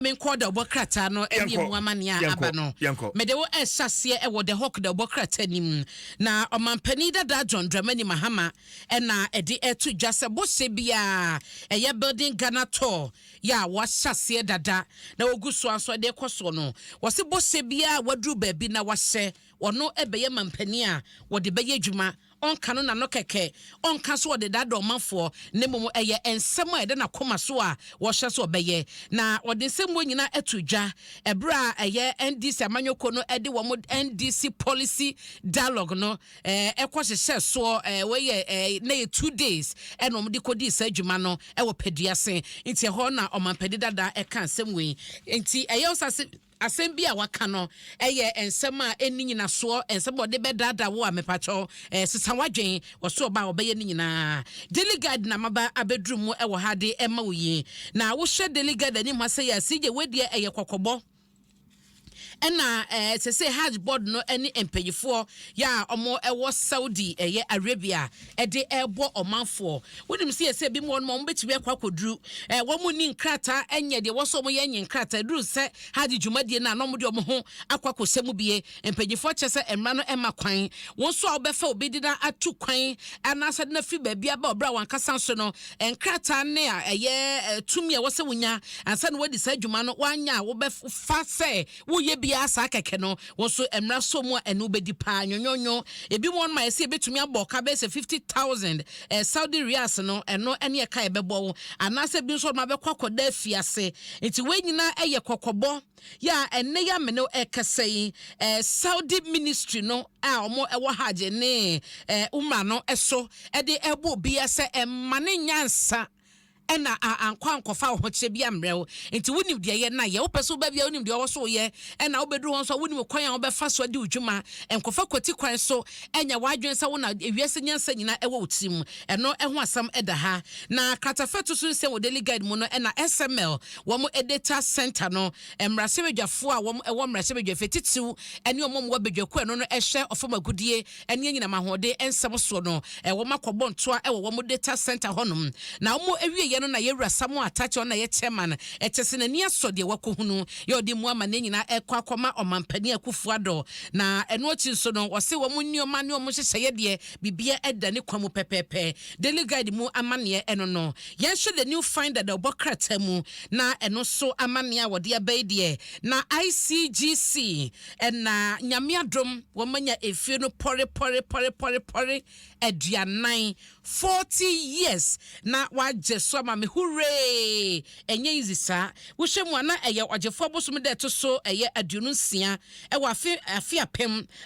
Menkɔ dawubɔ krataa no ne emu amanneɛ a aba no. Mede wo rehyɛ aseɛ wɔ The Hawk dawubɔ krataa no mu. Na Ɔmanpanin dada John Dramani Mahama na ɛde reto dwa sɛ bɔhyɛ biara ɛyɛ Building Ghana Tour yɛ a wɔahyɛ aseɛ dada na wɔgu so ara nso de rekɔ soɔ no, wɔse bɔhyɛ biara a wɔaduru baabi na wɔahyɛ, ɔno bɛyɛ mampanin a wɔde bɛyɛ adwuma. Ɔnka no n'ano kɛkɛ, ɔnka nso ɔde daadaa ɔmanfoɔ, na mmom ɛyɛ nsɛm a ɛda n'akoma so a wɔhyɛ sɛ ɔbɛyɛ. Na ɔde nsɛm wei nyinaa to dwa ɛberɛ a ɛyɛ NDC amanyɔkuo no de wɔn NDC Policy Dialogue no kɔ hyehyɛ soɔ, wei yɛ na yɛ 2 days ɛna wɔn de kɔdii saa adwuma no wɔ Peduase. Nti ɛhɔ na ɔmampanin dada ɛka nsɛm wei. Nti ɛyɛ ɔsase asɛm bi a waka no ɛyɛ nsɛm a ɛnni nyinasoɔ, nsɛm a ɔde bɛdaadaa wo a mepakyɛw sesa w'adwen wɔso ɔba a ɔbɛyɛ no nyinaa. Daily Guide na maba abɛduru mu ɛwɔ ha de ɛma wo yie. Na wohyɛ Daily Guide anim ha sɛ yɛ asigye wedeɛ ɛyɛ kɔkɔbɔ ɛna sɛ Hajj Board no ne mpanyinfoɔ yɛ a wɔn ɛwɔ Saudi ɛyɛ Arabia ɛde ɛrebɔ ɔmanfoɔ. Wonim sɛ yɛsɛ bi mu wɔn wɔn bɛtumi akɔ akɔduru wɔn ni nkrataa ɛnyɛ deɛ wɔsɔ wɔn yɛ nye nkrataa duru sɛ Hajj dwumadie no a na wɔn de wɔn ho akɔ akɔhyɛ mu bie. Mpanyinfoɔ kyɛ sɛ mmara no ɛma kwan wɔn nso a wɔbɛfa obi de na atu kwan anaasɛ de na fi baabi aba ɔbrɛ a wɔn ankasa nso no nkrataa ne a ɛyɛ tumi a wɔsɛ wonya ansa na wɔadi saa adwuma no wɔanya a wɔbɛfa sɛ woyɛ biara saa kɛkɛ no, wɔn nso mmara so mu a ɛno bɛdi paa nyonyonyo. Ebi wɔn ma yɛsɛ ebɛtumi abɔ ɔka bɛyɛ sɛ 50,000 Saudi riyals no, ɛno ɛne ɛka yɛbɛbɔ wo anaasɛ bi nso ɔmo abɛkɔ akɔda afiase. Nti wɔn nyinaa ɛyɛ kɔkɔbɔ yɛ a ɛnɛ yɛ amene ɛkasa yi Saudi ministry no a wɔn ɛwɔ Hajj ne Umrah no ɛso ɛde ɛbɔ obiara sɛ ɛma ne nyansa ɛna ankɔ ankɔfa ahokyerɛ bi ammerɛ wo. Nti wonim deɛ yɛ na yɛ wopɛ sɛ woba bia, wonim deɛ ɔwɔ so woyɛ ɛna wobɛduru hɔ nso a, wonim kwan a wobɛfa so adi wo dwuma. Nkɔfa kwati kwan so ɛnya w'adwene sɛ wona ewiase nyansa nyinaa ɛwɔ wo tirim. Ɛno ɛho asɛm ɛda ha. Na kratafa to so nsɛm wɔ Daily Guide mu no ɛna SML wɔn data center no, mmarahyɛbadwafoɔ a wɔn ɛwɔ mmarahyɛbadwafie titiriw ɛne wɔn a wɔwɔ badwakuo ɛno no ɛhyɛ ɔfam agudie ɛne anyinam ahoɔden nsɛm soɔ no, wɔn akɔbɔ ntoa ɛwɔ wɔn data center hɔnom. Na wɔn awieɛ no na yɛwura Samuel Atta Akyea, ɔno na yɛ chairman, ɛkyɛ sɛ n'ani asɔ deɛ wakɔhunu yɛ ɔde mu ama ne nyinaa ɛkɔ akɔma Ɔmampanin Akufo Addo. Na ɛno akyi nso no wɔse wɔn nneɛma ne wɔn nhyehyɛeɛ deɛ biribiara ɛda ne kwan mu pɛpɛɛpɛ. Daily Guide mu amanneɛ ɛno no. Yɛnhwɛ The New Finder da ɔbɔ krataa mu na ɛno nso amanneɛ a wɔde aba yi deɛ na ICGC ɛna Nyame adom wɔn anya efie no pɔre pɔre pɔre pɔre pɔre 40, 40 years na wagye so ama me. Hooray! Ɛnyɛ easy saa. Wohyɛ mu a na ɛyɛ Ɔgyefoɔ bosom dɛ ɛto so ɛyɛ 26 ɛwɔ afe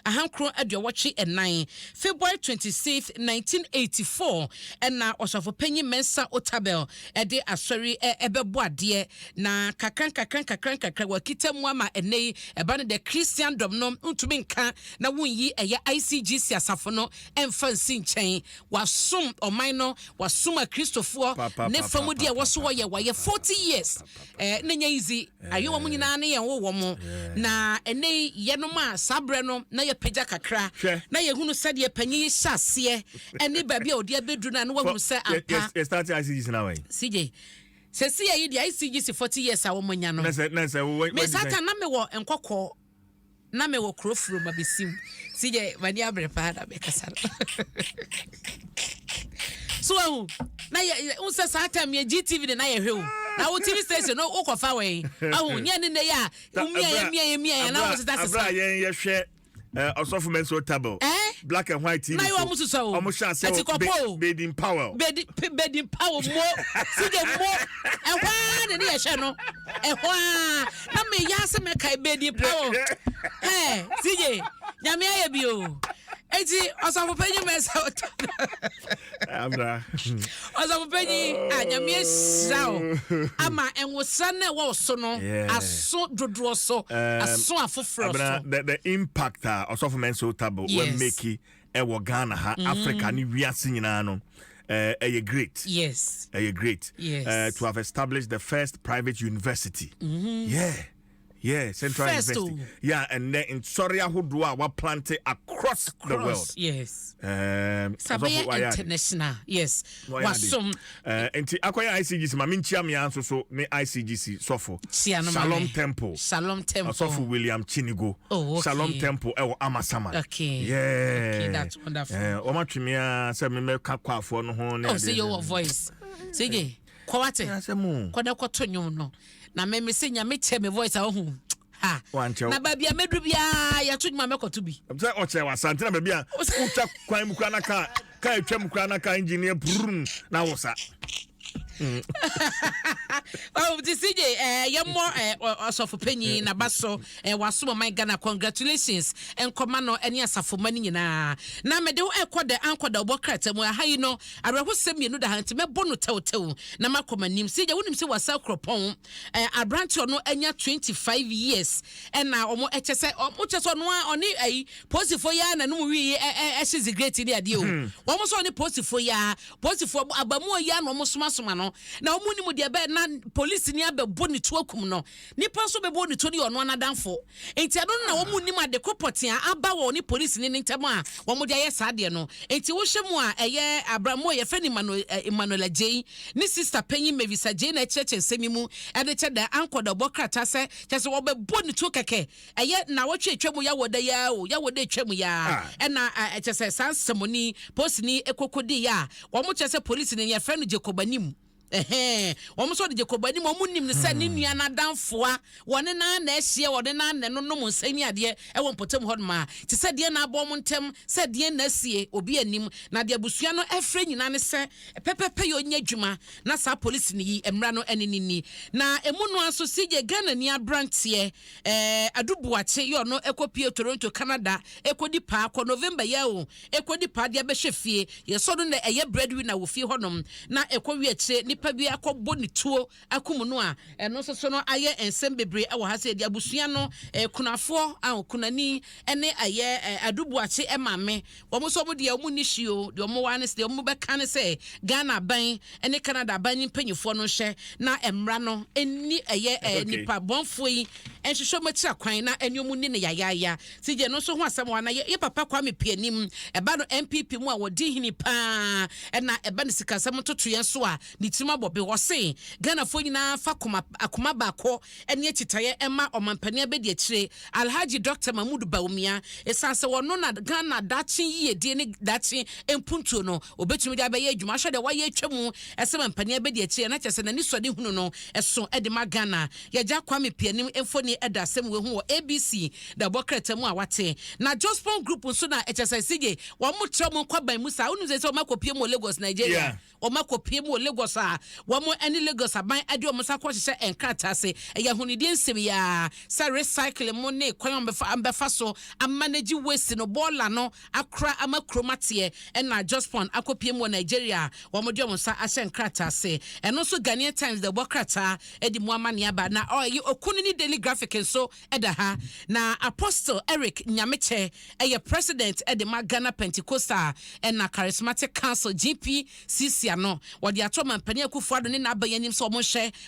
1984, February 26, 1984, ɛna Ɔsɔfopanyin Mensa Otabil ɛde asɔre ɛbɛbɔ adeɛ na kakra nkakra nkakra nkakra wɔakita mu ama ɛnɛ yi ɛba no the Christendom no ntumi nka na wonyi ɛyɛ ICGC asafo no ɛmfa nsi nkyɛn. Wasom ɔman no, wasom Akristofoɔ ne fa mu deɛ wɔso wɔyɛ wɔyɛ 40 years ne nyɛ easy. Ayɛ wɔn nyinaa ne yɛn wo wɔn na ɛnɛ yi yɛnom a saa berɛ no na yɛpagya kakra na yɛhunu sɛdeɛ panyin yi hyɛ aseɛ ɛne baabi a ɔde abɛduru no a na wahunu sɛ ampa. Yɛ start ICGC na wɛn? CJ sɛsi yɛ yi deɛ, ICGC 40 years a wɔn anya no, me sata na mewɔ Nkɔkɔɔ na mewɔ kuro furo ma bɛsim. CJ mani abere paa na mɛkasa no so ahu na yɛ n sɛ saa time yɛ GTV de na yɛhwɛ o na wo TV station no wokɔfa wɛn ahu nyɛ ne nnɛ yɛ a womia yɛ mia yɛ mia yɛ na wo sesa sesa. Abira yɛn yɛhwɛ Ɔsɔfo Mensa Otabil black and white TV na yɛ wɔn soso o. Ɔmo hyɛ ase wɔ Baden Powell. Baden Powell mo CJ mo ɛhɔ ara na ne yɛhwɛ no ɛhɔ ara na me yɛ ase mɛka Baden Powell ɛɛ CJ Nyame ayɛ bi o. Eti Ɔsɔfo Panyin Mensa Otabil, Ɔsɔfo Panyin a Nyame ahyira o ama nwosra na ɛwɔ so no aso dodoɔ so aso afoforɔ so. The impact a Ɔsɔfo Mensa Otabil wɔ make ɛwɔ Ghana ha, Africa ne wiase nyinaa no ɛyɛ great. Ɛyɛ great. To have established the first private university. Yeah. Yeah, Central First University. O. Yeah, and then nsɔre ahodoɔ a waplant across the world. Sabɛyɛ ɔsɔfo, wayɛ ade. International, yes. Wayɛ ade. Wasom. Nti akɔyɛ ICGC, ma menkyia mea nso so me ICGC sɔfo. Kyia no ma Shalom me. Temple. Shalom Temple. Ɔsɔfo William Chinigo. Oh, okay. Shalom Temple ɛwɔ Amasaman. Yeah. Okay, that's wonderful. Ɔma twe me a sɛ memɛka kɔafoɔ no ho ne Oh, adeɛ. sɛ yɛwɔ voice sege kɔwate. Asɛm o. Kɔdɛ kɔto nnwom no na meme sɛ Nyame kyɛ me voice a, wohu ha. Wankyɛw. Na baabi a mɛduru biaa, yɛto nnwom a, mɛkɔto bi. Sɛ ɔkyɛ wɔ Asante na baabi a wotwa kwan mu kora na kaa atwa mu kora na kaa engineer purum na wo sa. Oh, nti CJ, yɛmmɔ ɔsɔfo panyin naba so, wasom ɔman Ghana. Congratulations nkɔma no ne asafoma no nyinaa. Na mede wo ɛkɔ dɛ ankɔ da wobɔ krataa mu aha yi no, awerɛhosɛm mmienu da ha, nti mɛbɔ no tɛwtɛw na makɔ m'anim. CJ, wonim sɛ wasa kuropɔn aberante ɔno anya 25 years, ɛna ɔmo ɛkyɛ sɛ ɔmo kyɛ sɛ ɔno a ɔne ayi polisifoɔ yi a nanom wi ɛhyɛ cigarette ne adeɛ o. Wɔn nso ɔne polisifoɔ yi a, polisifoɔ abamuo yi a na ɔmo somasoma no, na ɔmo nim deɛ bɛyɛ na polisi ni abɛbɔ ne tuo akum no. Nipa nso bɛbɔ ne tuo no yɛ ɔno anadamfo, nti ɛno no na wɔn nim ade ko pɔtea aba wɔ ne polisi ni ne ntam a wɔn de ayɛ saa adeɛ no. Nti wohyɛ mu a, ɛyɛ abramu a yɛfɛ no Emmanuel, Emmanuel Agyei ne sister panyin Mavisa Agyei na ɛkyerɛkyerɛ nsɛm yi mu ɛde kyɛ dɛ ankɔ da ɔbɔ krataa sɛ kyɛ sɛ wɔbɛbɔ ne tuo kɛkɛ. Ɛyɛ na wɔtwe atwa mu yɛwɔ da yaa o, yɛwɔ da atwa mu yaa. Ɛna ɛkyɛ sɛ saa nsɛmoni polisini ekokodi yɛ a, wɔn kyerɛ sɛ polisi ni yɛfrɛ no Jacob Anim. Ɛhɛn, wɔn nso de Jacob Anim, wɔn nim no sɛ ne nua n'adamfoa, wɔne nan na ahyia, wɔne nan na ɛnonom nsa ni adeɛ ɛwɔ mpɔtam hɔ nom a te sɛ deɛ na abɔ wɔn ntɛm sɛ deɛ na asie obi anim. Na deɛ abusua no ɛfrɛ nyinaa ne sɛ pɛpɛpɛ yɛ ɔnyɛ adwuma na saa polisi ni yi mmara no ɛne ne ni. Na emu no nso, CJ, Ghana ni aberanteɛ Adubuakye yɛ ɔno ɛkɔpie Toronto, Canada, ɛkɔdi paa kɔ November yɛ o, ɛkɔdi paa de abɛhyɛ fie. Yɛsɔ no na ɛyɛ breadwinner wɔ fie hɔnom, na ɛkɔ wi akyire nipa bi akɔbɔ ne tuo akum no a, ɛno nso so no ayɛ nsɛm bebree ɛwɔ ha sɛ yɛde abusua no kunafoɔ a kunani ɛne ɛyɛ Adubuakye ɛmaame, wɔn nso wɔn deɛ wɔn ni hyi o. Deɛ wɔn wa ne deɛ wɔn bɛka ne sɛ Ghana aban ɛne Canada aban ne mpanyinfoɔ no hyɛ na mmara no ɛni ɛyɛ nipa bɔnfoɔ yi nhwehwɛ wɔn akyira kwan na ɛne wɔn ni ne yayaaya. Sigye no nso ho asɛm wɔ na yɛ papa Kwame Pianim ɛba no NPP mu a wɔdi hini paa, ɛna ɛba no sikasɛm ntotoeɛ nso a ne tirim abɔ be. Wɔse Ghanafoɔ nyinaa fa koma akoma baako ɛne akyitaeɛ ɛma ɔmampanin abɛdi akyire Alhaji Dr Mahmood Bawumia, ɛsiane sɛ wɔno na Ghana daakye yiedie ne daakye mpuntuo no obɛtumi de abɛyɛ adwuma. Ahwɛ deɛ wayɛ atwa mu ɛsɛ mampanin abɛdi akyire, na kyerɛ sɛ n'ani sɔde hunu no ɛso ɛde ma Ghana. Yɛgya Kwame Pianim mfoni ɛda asɛm wɔ ho wɔ ABC da bɔ krataa mu a wate. Na Jospong Group nso na ɛkyɛ sɛ sigye wɔn mo kyerɛ wɔn nkwaban mu saa, wonim sɛ wɔn akɔpie mu wɔ Lagos, Nigeria. Wɔn akɔpie mu wɔ Lagos a wɔn ne Lagos aban de wɔn nsa akɔhyehyɛ nkrataa ase. Ɛyɛ ahonidie nsɛm yaa sɛ recycle mu ne kwan a wɔbɛfa so amanage waste no, bɔɔla no akora ama kurom ateɛ. Ɛna Jospong akɔpie mu wɔ Nigeria, wɔn de wɔn nsa ahyɛ nkrataa ase. Ɛno nso Ghanaian Times de bɔ krataa de mu ama nea na ɔyɛ Okunu ne Daily Graphic nso ɛda ha. Na Apostle Eric Nyamekyɛ ɛyɛ president ɛde ma Ghana Pentecostal ɛna Charismatic Council, GPCC ano, wɔde ato ɔmampanin Akufo Addo ne n'aban anim sɛ ɔmo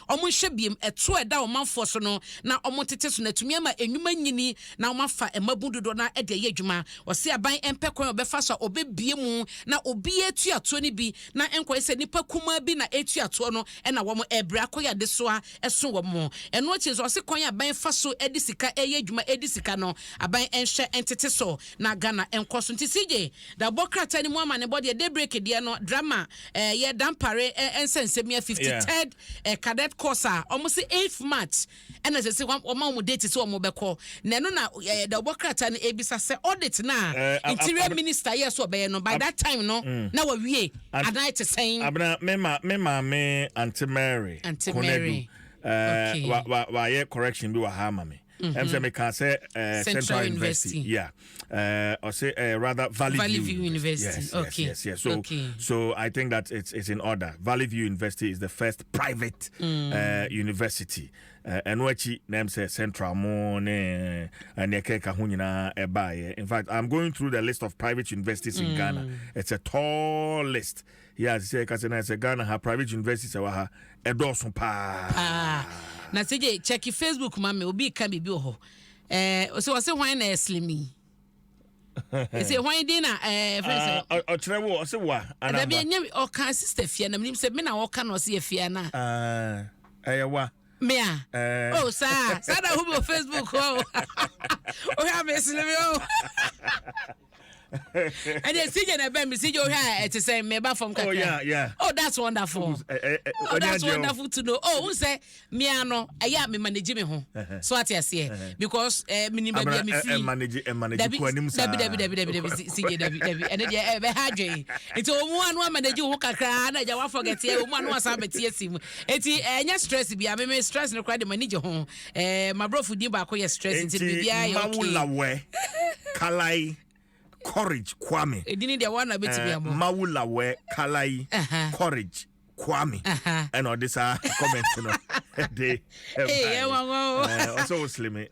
nhyɛ biem ɛto ɛda ɔmanfoɔ so no na ɔmo tete so na atumi ama enwuma nyini na ɔmo afa mmabun dodoɔ na ɛde ɛyɛ adwuma. Ɔsi aban mpɛ kwan a ɔbɛfa so a ɔbɛbie mu na obiara etu atoɔ no bi na nkɔyɛ sɛ nipa kumaa bi na etu atoɔ no ɛna wɔn ɛbrɛ akɔyɛ adesoa ɛso wɔn mo. Ɛno akyi nso, ɔsi kwan aban fa so ɛde sika ɛyɛ adwuma, ɛde sika no, aban ɛnhyɛ ɛntete so na Ghana ɛnkɔ so. Nti CJ dabɔ krataa no mu ama ne bɔ deɛ Daybreak deɛ no drama ɛyɛ Dampare ɛnsɛnsɛmia 53rd cadet course a wɔn sɛ 8th March ɛna sɛ wɔn a wɔn date sɛ wɔn bɛkɔ na ɛno na dabɔ krataa no ebisa sɛ audit na Interior Minister yɛ so ɔbɛyɛ no by that time no na wɔwie adan te sɛn. Abena, me maame Aunty Mary Aunty Konadu, Mary. Wa wayɛ correction bi wɔ ha ama me. Sɛ meka sɛ Central Central University. University. Yeah, ɔsɛ rather Valley, Valley View View University. Yes, yes. So so I think that it's in order. Valley View University is the first private university. Ɛno akyi na sɛ Central mo ne ɛne ɛkɛka ho nyinaa ɛbaeɛ. In fact, I'm going through the list of private universities in Ghana. It's a tall list. Yeah, sɛ ɛka sɛ na sɛ Ghana ha private universities ɛwɔ ha ɛdɔɔso paa. Paa. Na CJ, check Facebook ma me, obi ka biribi wɔ hɔ. Ɔsɛ ɔsɛ hwan na ɛslim yi? Ɛsɛ hwan din na fɛn sɛ? Ah, ɔkyerɛ wo, ɔsɛ wa Dabi. Anamba. Ɛnyɛ ɔka sister Fia na menim sɛ me na ɔka na ɔsɛ yɛ Fia na. Ah, ɛyɛ wa. Me a? Eh. Oh, saa saa na ho bi wɔ Facebook hɔ o. Wohwɛ a meslim o. Ɛdeɛ CJ na ɛbɛn me. CJ, wohwɛ a ɛte sɛ meba fam kakra? Oh yeah. Oh, that's wonderful. Oh, Oh, that's wonderful to know. Oh, n sɛ mia no, ɛyɛ a me manage me ho so, ate aseɛ, because menim baabi a mefiri. Manage, manage. Dabi. Kɔ anim saa. Dabi, dabi, dabi, dabi, dabi, CJ, dabi, dabi, ɛne deɛ ɛbɛha adwene. Nti ɔmu ano amanage wo ho kakra na agya wafɔgɛteɛ ɔmu ano asan bɛte asi mu. Nti ɛnyɛ stress bi a meme stress no koraa de m'ani gye ho. Maborɔfo din baako yɛ stress, nti Nti biribiara yɛ okay. Mawulawɛ Kalai Courage Kwame. Ɛdini deɛ wɔn na bɛtumi abɔ. Mawulawɛ Kalai Courage Kwame. Ɛna ɔde saa comment no de Ee, ɛwɔ hɔ o. Ɔsɛ wo slim.